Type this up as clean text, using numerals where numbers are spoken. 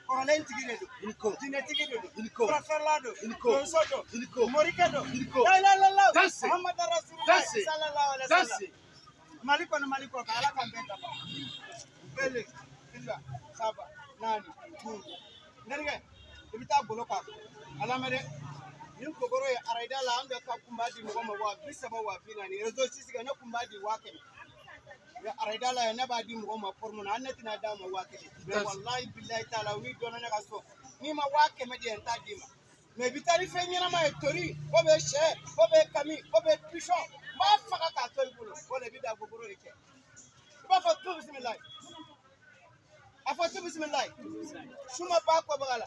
Kɔrɔlen tigi de don. I ni ko. Jinɛtigi de don. I ni ko. Furafeerela don. I ni ko. Donso don. I ni ko. Morikɛ don. I ni ko. La ilaha illallah. Danse. Muhammadu Rasulullah. Danse. Sallallahu alaihi wasallam. Danse. Mali kɔnɔ, Mali kɔ kan, Ala k'an bɛɛ dafa. Kelen, fila, saba, naani, duuru. N terikɛ, i bɛ taa golo k'a kɔnɔ. A lamɛn dɛ. Nin kokoro ye arayida la, an bɛ ka kun b'a di mɔgɔ ma 30,000, 40,000. Réseau sisi kan, ne kun b'a di 100,000. Mɛ arayida la yan, ne b'a di mɔgɔ ma forme na, hali ne tɛna d'a ma 1000. Mɛ walayi bilayi taala, n'i dɔnna ne ka so, n'i ma 100,000 di yan, n t'a d'i ma. Mɛ i bɛ taa ni fɛn ɲɛnama ye, tori, o bɛ sɛ, o bɛ kami, o bɛ pisɔn, n b'a faga k'a to i bolo, o la i bɛ da kokoro de cɛ. I b'a fɔ tu bisimilayi. A fɔ tu bisimilayi. Su ma ba kɔbaga la.